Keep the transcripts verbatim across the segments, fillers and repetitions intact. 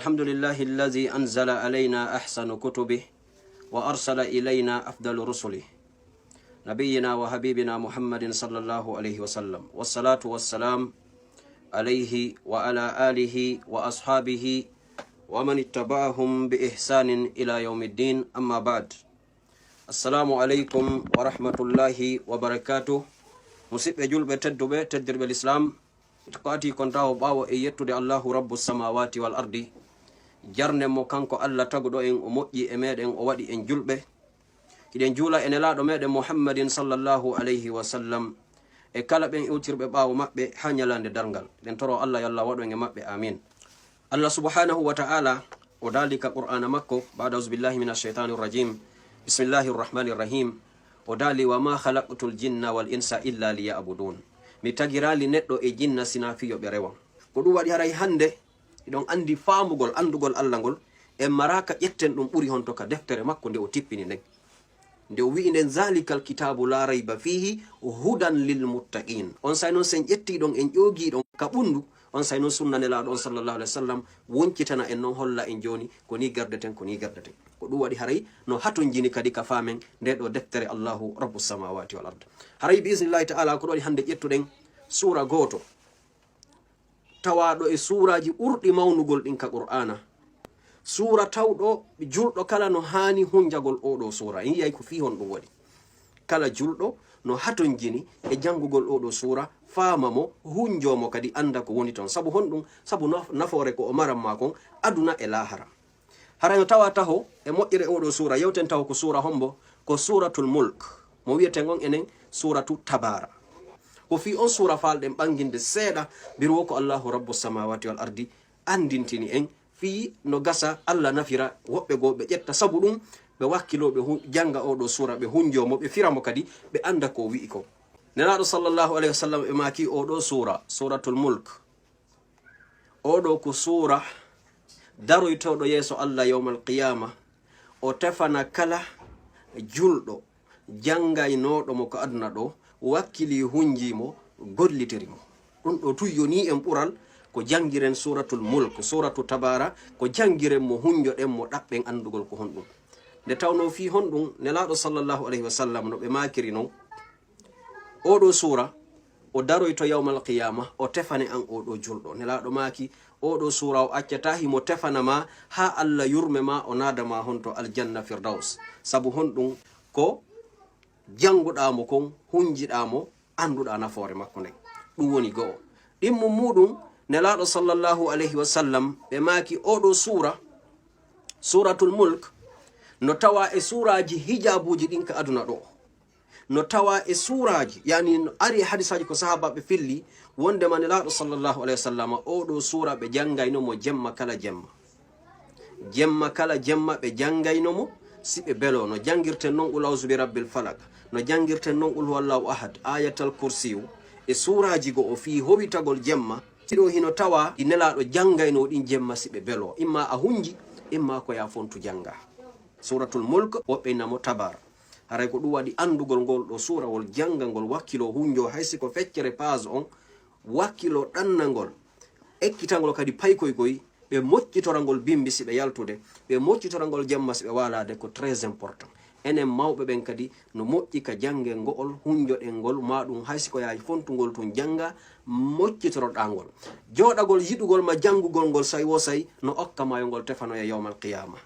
الحمد لله الذي أنزل علينا أحسن كتبه وأرسل إلينا أفضل رسله نبينا وحبيبنا محمد صلى الله عليه وسلم، والصلاة والسلام عليه وعلى آله وأصحابه ومن اتبعهم بإحسان إلى يوم الدين، أما بعد. Assalamu aleykum wa rahmatullahi wa barakatuh. Musidɓe julɓe tedduɓe, teddirɓe l'islam, ko ati kon tawo ɓaawo e yettude Allahu Rabbu samawati wal ardi, jarnen mo kanko Allah taguɗo en, o moƴƴi e meɗen, o waɗi en julɓe. Hiɗen juula e nelaaɗo meɗen Muhammadin sallallahu alayhi wa sallam, e kala ɓen iwtirɓe ɓaawo maɓɓe haa ñalaande darngal. Ɗen toro Allah yo Allah waɗu en e maɓɓe. Amin. Allah subhanahu wa ta'ala o daali ka Qur'aana makko, baada auzu billahi minash shaytanir rajim, bismillahir rahmanir rahim, o daali: "Wa ma khalaqtul jinna wal insa illa liya'budun." Mi tagiraali neɗɗo e jinna sina fiyo ɓe rewan. Ko ɗum waɗi haray hannde hiɗon anndi faamugol, anndugol Allah ngol, en maraaka ƴetten ɗum ɓuri honto ka deftere makko nde o tippini nden. Nde o wi'i nden: "Zalikal kitabu la rayba fihi hudan lil muttaqin." On say noon sen ƴetti ɗon, en ƴoogi ɗon ka ɓunndu, on say noon sunna nelaaɗo on sallallahu alaihi wasallam woncitana en noon, holla en jooni ko ni gardeten, ko ni gardeten. Ko ɗum waɗi haray no hatonjini kadi ka faamen nde ɗo deftere Allahu Rabbu samawati wal ard. Haray bi iznillahi ta'ala ko ɗum waɗi hannde ƴettuɗen suura gooto tawaaɗo e suuraaji ɓurɗi mawnugol ɗin ka Qur'aana. Suura tawɗo julɗo kala no haani hunjagol oo ɗoo suura. En yi'ay ko fii honɗum waɗi. Kala julɗo no hatonjini e janngugol oo ɗoo suura, faama mo, hunjoo mo kadi, annda ko woni ton. Sabu honɗum? Sabu naf-, nafoore ko o maran maa kon aduna e laahara. Hara no tawa taho e moƴƴere oo ɗoo suura, yewten taho ko suura hombo? Ko Suuratul Mulk, mo wi'eten on enen Suuratu Tabaara. Ko fii on suura faalɗen ɓanginde seeɗa, biru wo ko Allahu Rabbu samawati wal ardi anndintini en fii no gasa Allah nafira woɓɓe goo ɓe ƴetta sabu ɗum, ɓe wakkiloo ɓe hu-, jannga oo ɗoo suura, ɓe hunjoo mo, ɓe fira mo kadi, ɓe annda ko o wi'i kon. Nelaaɗo sallallahu alayhi wa sallam ɓe maaki oo ɗoo suura, Suuratul Mulk, oo ɗoo ko suura daroytooɗo yeeso Allah yawmal qiyaama, o tefana kala julɗo janngaynooɗo mo ko aduna ɗoo, wakkilii, hunjii mo, gollitiri mo. Ɗum ɗoo tun yonii en ɓural ko janngiren Suuratul Mulk, Suuratu Tabaara, ko janngiren mo, hunjoɗen mo, ɗaɓɓen anndugol ko honɗum. Nde tawnoo fii honɗum Nelaaɗo sallallahu alayhi wa sallam no ɓe maakiri non, oo ɗoo suura, o daroyto yawmal qiyaama, o tefane an oo ɗoo julɗo. Nelaaɗo maaki, oo ɗoo suura o accataa himo tefana ma haa Allah yurme ma, o naada ma honto aljanna Firdaws. Sabu honɗum? Ko jannguɗaa mo kon, hunjiɗaa mo, annduɗaa nafoore makko nden. Ɗum woni go'o. Ɗimmum muuɗum, Nelaaɗo sallallahu alayhi wa sallam, ɓe maaki oo ɗoo suura, Suuratul Mulk, no tawa e suuraaji hijaabuuji ɗin ka aduna ɗoo. No tawa e suuraaji, yani no ari e hadisaaji ko sahaabaaɓe filli, wondema Nelaaɗo sallallahu alayhi wa sallam, oo ɗoo suura ɓe janngayno mo jemma kala jemma. Jemma kala jemma ɓe janngayno mo, si ɓe beloo. No janngirten non Qul a'uzu bi rabbil falaq, no janngirten non Qul huwallahu ahad, Ayatal Kursiyu, e suuraaji go'o fii howitagol jemma. Ɗiɗo hino tawa ɗi Nelaaɗo janngayno ɗin jemma si ɓe beloo. Imma a hunji, imma ko ya fontu jannga. Suuratul Mulk, woɓɓe ina mo Tabaara. Haray ko ɗum waɗi anndugol ngol ɗoo suurawol, janngangol, wakkiloo, hunjoo, hay si ko feccere page on, wakkiloo ɗannangol, ekkitangol kadi paykoy koy, ɓe moccitora ngol bimbi si ɓe yaltude, ɓe moccitora ngol jemma si ɓe waalaade, ko très important. Enen mawɓe ɓen kadi no moƴƴi ka jannge ngo'ol, hunjoɗen ngol, maa ɗum hay si ko yahay fontugol tun jannga, moccitoroɗaa ngol. Jooɗagol yiɗugol ma janngugol ngol say wo say no okka ma yo ngol tefanoye yawmal qiyaama.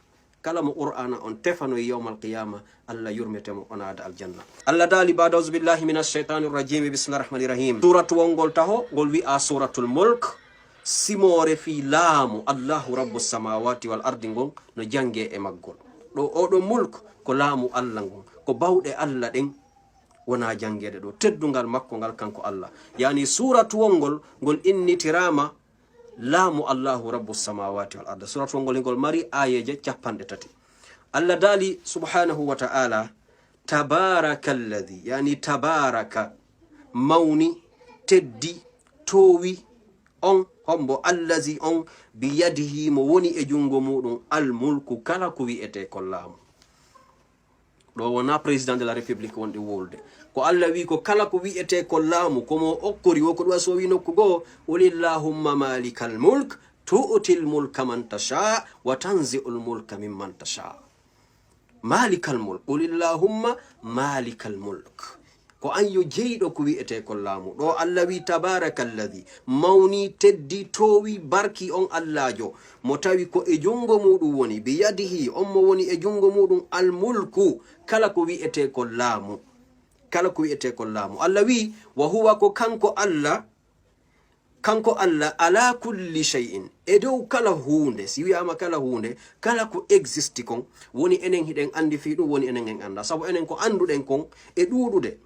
Kala mo Qur'aana on tefanoyi yawmal qiyaama, Allah yurmete mo, o naada aljanna. Allah daali, baada auzu billahi minash shaytanir rajim, bismillahir rahmanir rahim. Suuratu wongol taho, ngol wi'a Suuratul Mulk, simoore fii laamu Allahu Rabbu samawati wal ardi ngon no jannge e maggol. Ɗo oo ɗoo mulk ko laamu Allah ngon, ko bawɗe Allah ɗen wona janngeede ɗo, teddungal makko ngal kanko Allah. Yani suuratu wongol ngol innitiraama laamu Allahu Rabbu samawati wal arda. Suuratu wongol ngol mari aayeeje cappanɗe tati. Allah daali subhanahu wa ta'ala, "Tabarakalladi", yani tabaraka, mawni, teddi, toowi, on, hombo, allazi on, biyadihi, mo woni e junngo muuɗum, almulku, kala ko wi'etee ko laamu. Ɗo wonaa président de la république wonɗen wowlude. Ko Allah wi'i ko kala ko wi'etee ko laamu, ko mo okkori, wo ko ɗum a sowi nokku goo, "Qulillahumma malikal mulk, tu'til mulka man tasha wa tanzi'ul mulka mimman tasha. Malikal mulk. Qul illahumma malikal mulk. Ko an yo jeyɗo ko wi'etee ko laamu. Ɗo Allah wi, "Tabarakalladi, mawni, teddi, toowi, barki on Allaajo, mo tawi ko e junngo muuɗum woni, biyadihi, on mo woni e junngo muuɗum almulku, kala ko wi'etee ko laamu." Kala ko wi'etee ko laamu. Allah wi, "Wa huwa, ko kanko Allah, kanko Allah, ala kulli shay'in, e dow kala huunde." Si wi'aama kala huunde, kala ko existe kon, woni enen hiɗen anndi fii ɗum, woni enen en annda. Sabu enen ko annduɗen kon e ɗuuɗude,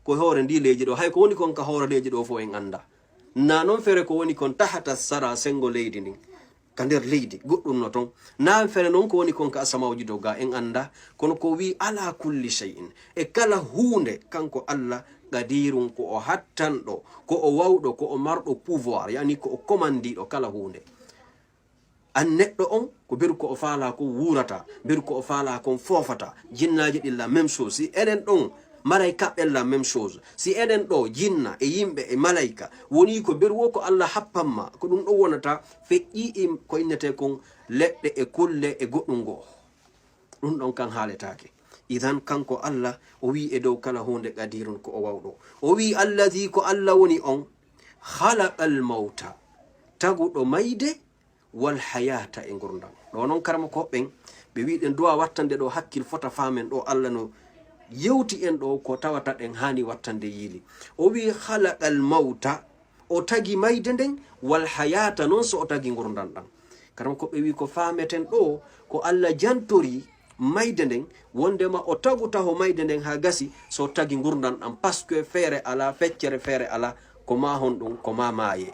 ko hoore ndii leydi ɗo, hay ko woni kon ka hoore leydi ɗo fof en annda. Na non fere ko woni kon tahata sara senngo leydi ndin, ka nder leydi, goɗɗum no ton. Na fere non ko woni kon ka asamawji dow ga, en annda. Kono ko wi ala kulli shay'in, e kala huunde, kanko Allah, qadirun, ko o hattanɗo, ko o wawɗo, ko o marɗo pouvoir, yani ko o komandiɗo kala huunde. An neɗɗo on, ko beru ko o faala kon wuurata, beru ko o faala kon foofata. Jinnaaji ɗin la même chose. Si enen ɗon, malaika ɓen la même chose. Si enen ɗo, jinna e yimɓe e malaika, woni ko beru wo ko Allah happan ma, ko ɗum ɗon wonata, feƴƴi im ko innetee kon leɗɗe e kulle e goɗɗum goo. Ɗum ɗon kan haaletaake. Idan kanko Allah, o wi e dow kala huunde qadirun, ko o wawɗo. O wi, "Alladhi, ko Allah woni on, khalaqal mawta, taguɗo mayde, wal hayata, e ngurndan." Ɗo non karamokooɓe ɓen, ɓe wi ɗen duwa wattande ɗo hakkil fota faamen ɗo Allah no yewti en ɗo ko tawata ɗen haani wattande yiili. O wi, "Khalaqal mawta", o tagi mayde nden, "wal hayata", non so o tagi ngurndan ɗan. Karamokooɓe wi ko faameten ɗo, ko Allah jantori mayde nden, wondema o tagu taho mayde nden haa gasi, so tagi ngurndan ɗan, parce que feere ala, feccere feere ala, ko ma honɗum, ko ma maaye.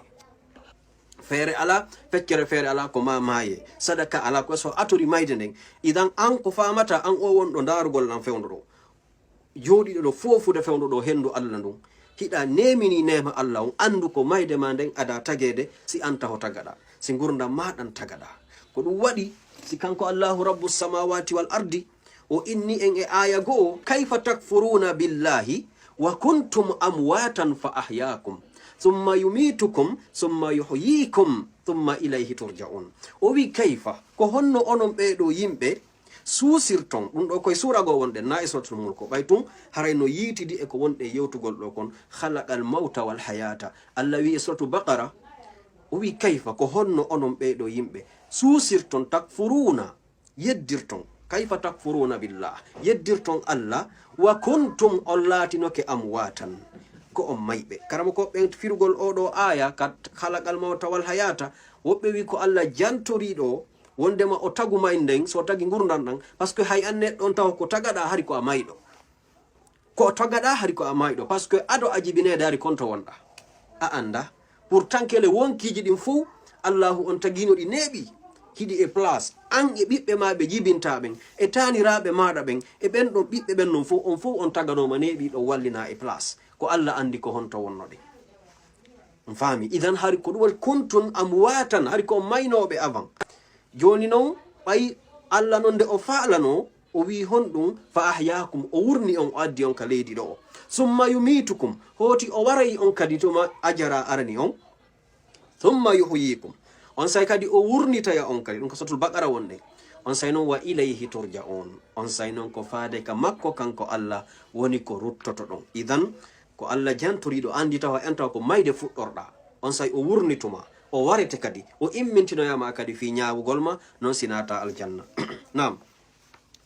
Feere ala, feccere feere ala, ko ma maaye. Sadaka ala, ko so a tori mayde nden. Idan an ko faamata, an o wonɗo ndaarugol lan fewndo ɗo. Jooɗiiɗo ɗo foofude fewndo ɗo henndu Allah ndun. Hiɗa neemini neema Allah on, anndu ko mayde ma nden ada tageede, si an taho tagaɗa, si ngurndan ma ɗan tagaɗa. Ko ɗum waɗi, si kanko Allahu Rabbu samawati wal ardi, o inni en e aaya goo, "Kayfa takfuruna billahi wa kuntum amwatan fa ahyakum, thumma yumitukum, thumma yuhyikum, thumma ilayhi turja'un." O wi, "Kayfa, ko honno onon ɓee ɗoo yimɓe suusirton?" Ɗum ɗo koye suura goo wonɗen, na e Suratul Mulk. Ɓay tun, haray no yiitidi e ko wonɗen yewtugol ɗo kon, "Khalaqal mawta wal hayata." Allah wi e Suratu Baqara, o wi, "Kayfa, ko honno onon ɓee ɗoo yimɓe suusirton, takfuruna, yeddirton, kayfa takfuruna billah, yeddirton Allah, wa kuntum, on laatinoke, amwatan, ko on mayɓe." Karamokooɓe ɓen firugol oo ɗoo aaya, ka khalaqal mawta wal hayata, woɓɓe wi ko Allah jantori ɗo, wondema o tagu mayde nden, so tagi ngurndan ɗan, parce que hay an neɗɗo on taho ko tagaɗa hari ko a mayɗo. Ko tagaɗa hari ko a mayɗo, parce que ado a jibineede hari konto wonɗa. A annda. Pourtant kele wonkiiji ɗin fow, Allahu on tagino ɗi neeɓi. Hiɗi e place. An e ɓiɓɓe ma ɓe jibinta ɓen, e taaniraaɓe maaɗa ɓen, e ɓen ɗon ɓiɓɓe ɓen non fow, on fow on taganooma neeɓi ɗon wallina e place. Ko Allah anndi ko honto wonnoɗen. On faami? Idan hari ko ɗum waɗi kuntum amwatan, hari ko on maynooɓe avant. Jooni non, ɓay Allah non nde o faalano, o wi honɗum? Fa ahyaakum, o wurni on, o addi on ka leydi ɗo. Summa yumitukum, hooti o waray on kadi tuma ajara arani on. Summa yuhyikum, on say kadi o wurnitaya on kadi, ɗum ko Suratul Baqara wonde. On say non wa ilayhi turja'un, on say non ko faade ka makko kanko Allah woni ko ruttotoɗon. Idan, ko Allah jantoriiɗo, anndi tawa en tawa ko mayde fuɗɗorɗa. On say o wurnituma, o warete kadi, o immintinoyama kadi fii ñaawugol ma, non si naata aljanna. Naam.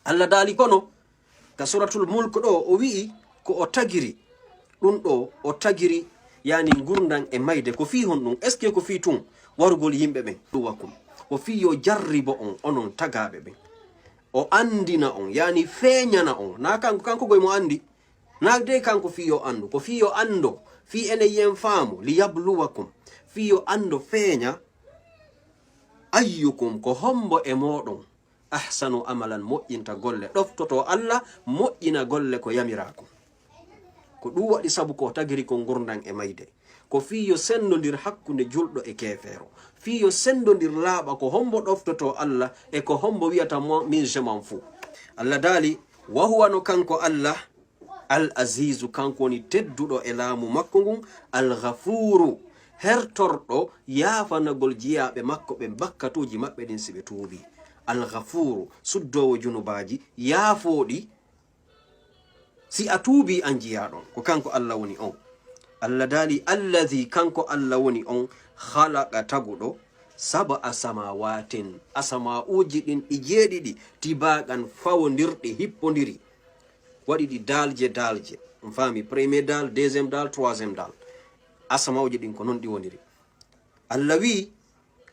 Allah daali kono, ka Suratul Mulk ɗo, o wi'i ko o tagiri, ɗum ɗo, o tagiri, yani ngurndan e mayde, ko fii honɗum? Est-ce que ko fii tun warugol yimɓe ɓen? Luwakum. Ko fii yo jarribo on, onon tagaaɓe ɓen. O anndina on, yani feeñana on. Na kanko, kanko goy mo anndi. Na de kanko fii yo anndu, ko fii yo anndo, fii ene yen faamu, li yabluwakum, fii yo anndo feeña, ayyukum, ko hombo e mooɗon, ahsanu amalan, moƴƴinta golle, ɗoftoto Allah, moƴƴina golle ko yamiraako. Ko ɗum waɗi sabu ko tagiri kon ngurndan e mayde. Ko fii yo senndondir hakkunde julɗo e keefeero. Fii yo senndondir laaɓa ko hombo ɗoftoto Allah e ko hombo wiyata mo min je m'en fous. Allah daali, wa huwa, no kanko Allah, Al Azizu, kanko woni tedduɗo e laamu makko ngun, Al Ghafuuru, Hertorɗo yaafanagol jiyaaɓe makko ɓen bakkatuuji maɓɓe ɗin si ɓe tuubii. Al-Ghafuuru, suddoowo junubaaji, yaafooɗi si a tuubii an jiyaa ɗon. Ko kanko Alla woni on. Alla daali, "Alladhi", kanko Alla woni on, "khalaqa", taguɗo, "sab'a samawaatin", asamaa'uuji ɗin ɗi jeeɗiɗi, "tibaqan", fawondirɗi, hippondiri. Waɗi ɗi daalje, daalje. On faami? Premier daal, deuxième daal, troisième daal. Asamaa'uuji ɗin ko non ɗi woniri. Alla wi'i,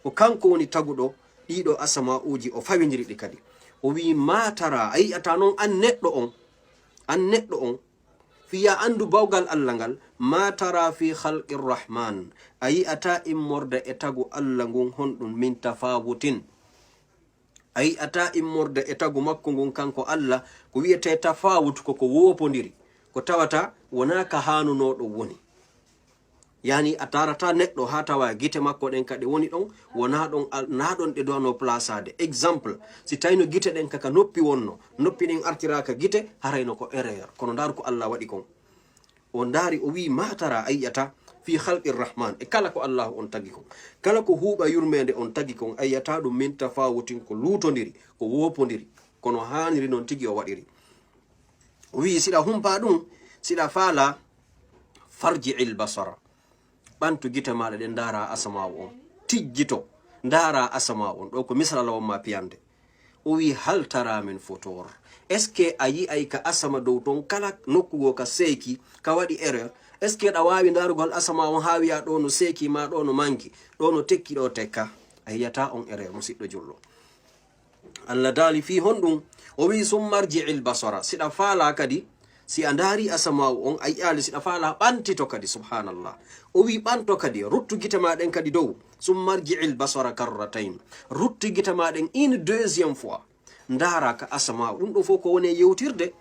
ko kanko woni taguɗo ɗiɗo asamaa'uuji, o fawindiri ɗi kadi. O wi'i, "Ma tara", a yi'ata non an neɗɗo on, an neɗɗo on, fii yo a anndu bawgal Alla ngal, "ma tara fi khalqir rahman", a yi'ata immorde e tagu Alla ngun honɗun, "min tafawutin", a yi'ata immorde e tagu makko ngun kanko Alla, ko wi'etee tafawut, ko ko woopondiri, ko tawata wonaa ka haanunoo ɗon woni. Yani a taarata neɗɗo haa tawa gite makko ɗen ka ɗe woni ɗon, wonaa ɗon al-, naa ɗon ɗe dowanoo plasaade. Exemple, si tawino gite ɗen ka, ka noppi wonno, noppi ɗin artiraaka gite, harayno ko erreur. Kono ndaaru ko Alla waɗi kon. O ndaari, o wi'i, "Ma tara", a yi'ata, "fi khalqir rahman", e kala ko Allahu on tagi kon. Kala ko huuɓa yurmeende on tagi kon, a yi'ata ɗum "min tafawutin", ko luutondiri, ko woopondiri. Kono haaniri non tigi o waɗiri. O wi'i, "Siɗa humpa ɗum, siɗa faala, farji'il basara." Ɓantu gite maaɗa ɗen, ndaara asamaawu on. Tijjito, ndaara asamaawu on. Ɗo ko misal Alla wonma piyande. O wi'i, "Hal tara min futur." Est-ce que a yi'ay ka asama dow ton kala nokku goo ka seeki, ka waɗi erreur? Est-ce que ɗa waawi ndaarugol asama on haa wi'a, "Ɗo no seeki, ma ɗo no manki, ɗo no tekki, ɗo tekka"? A yi'ata on erreur, musiɗɗo julɗo. Alla daali fii honɗum? O wi'i, "Summa rji'il basara." Siɗa faalaa kadi, si a ndaari asamaawu on, a yi'aali, siɗa faalaa ɓantito kadi, subhanallah. O wi'i, "Ɓanto kadi, ruttu gite maa ɗen kadi dow." "Summa rji'il basara karratayn." Ruttu gite maa ɗen une deuxième fois. Ndaara ka asamaawu. Ɗum ɗo fof ko woni e yewtirde.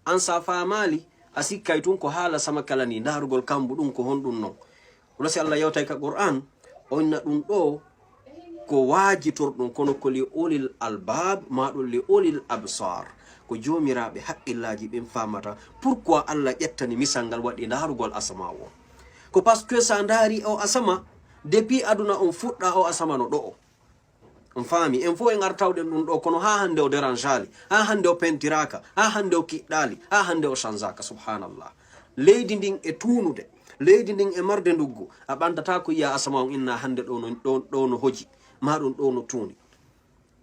An sa faamaali, a sikkay tun ko haala sama kala ni, ndaarugol kambu ɗum ko honɗum non. Wala si Allah yewtay ka Qur'an, o inna ɗum ɗo ko waajitorɗum, kono ko li ulil albab, ma ɗum li ulil absar. Ko joomiraaɓe haqqillaaji ɓen faamata. Pourquoi Allah ƴettani misal ngal waɗi ndaarugol asamaawu on? Ko parce que sa ndaari o asama, depuis aduna on fuɗɗa o asama no ɗo'o. On faami? En fof en ar tawɗen ɗum ɗo, kono haa hannde o dérangeaali, haa hannde o pentiraaka, haa hannde o kiɗɗaali, haa hannde o changeaaka. Subhanallah. Leydi ndin e tuunude, leydi ndin e marde nduggu, a ɓantataa ko yi'a asama on inna hannde ɗo no, ɗo, ɗo no hoji, ma ɗum ɗo no tuuni.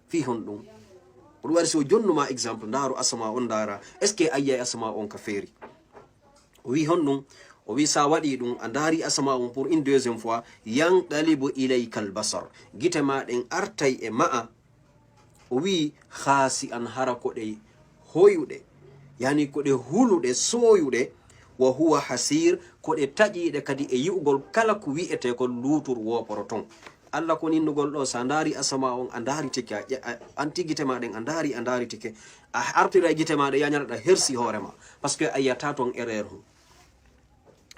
Fii honɗum? Ko ɗum waɗi si o jonnu ma exemple, ndaaru asama on, ndaara, est-ce que a yi'ay asama on ka feeri? O wi'i honɗum? O wi'i sa waɗi ɗum, a ndaari asama on pour une deuxième fois, yanqalibu ilayka albasar. Gite ma ɗen artay e ma'a. O wi'i, khasi'an, hara ko ɗe hoyuɗe, yani ko ɗe huluɗe, sooyuɗe, wa huwa hasir, ko ɗe taƴiiɗe kadi e yi'ugol kala ko wi'etee kon luutur wooporo ton. Allah ko ninnugol ɗo, sa ndaari asama on, a ndaari tike, a ƴe-, a, anti gite ma ɗen, a ndaari, a ndaari tike, a artira e gite ma ɗe, ya ñalaɗa hersi hoore ma, parce que a yi'ata ton erreur hun.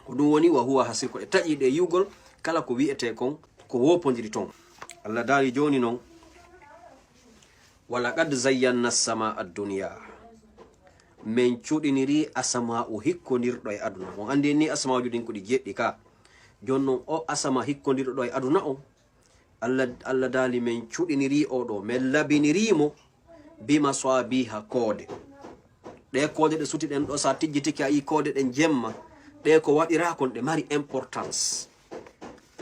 Ko ɗum woni wa huwa hasir, ko ɗe taƴiiɗe e yi'ugol kala ko wi'etee kon, ko woopondiri ton. Allah daali jooni non, "Wa laqad zayyanna as-samaa ad-dunya." Min cuɗiniri asamaa'u hikkondirɗo e aduna. On anndi ni asamaa'uuji ɗin ko ɗi jeɗɗi ka. Jooni non o asama hikkondirɗo ɗo e aduna on, Allah, Allah daali, "Min cuɗiniri o ɗo, min labiniri mo bi maswabiha, koode." Ɗe koode ɗe suti ɗen ɗo, sa tijjitike a yi koode ɗen jemma, ɗe ko waɗira kon ɗe mari importance.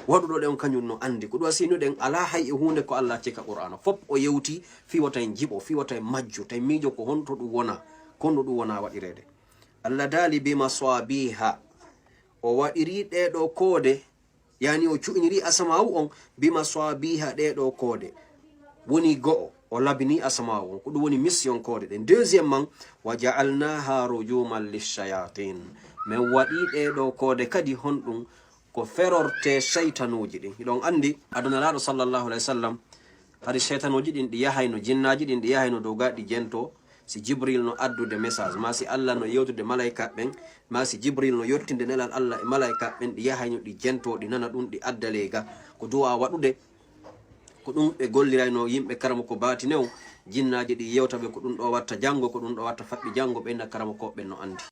Waɗuɗo ɗe on kañum no anndi. Ko ɗum wasi no ɗen alaa hay e huunde ko Allah acci ka Qur'aana. Fop o yewti fii wota en jiɓo, fii wota en majju, tawi miijo ko honto ɗum wona, ko honno ɗum wona waɗireede. Allah daali bi maswabiha. O waɗiri ɗe ɗo koode, yani o cuɗiniri asamaawu on bi maswabiha, ɗe ɗo koode. Woni go'o, o labini asamaawu on. Ko ɗum woni mission koode ɗen. Deuxième man, "Wa ja'alnaha rujuman lishayatin." Min waɗi ɗe ɗo koode kadi honɗum? Ko ferorte shaytanuuji ɗin. Hiɗon anndi, aduna laaɗo sallallahu alayhi wa sallam, hari shaytanuuji ɗin ɗi yahayno, jinnaaji ɗin ɗi yahayno dow ga ɗi jento, si Jibril no addude message, ma si Allah no yewtude malaykaaɓe ɓen, ma si Jibril no yettinde nelal Allah e malaykaaɓe ɓen, ɗi yahayno ɗi jento, ɗi nana ɗum, ɗi adda ley ga. Ko du'a waɗude, ko ɗum ɓe gollirayno yimɓe karamoko baatinew, jinnaaji ɗi yewta ɓe, ko ɗum ɗo watta janngo, ko ɗum ɗo watta faɓɓi janngo, ɓe inna karamokooɓe ɓen no anndi.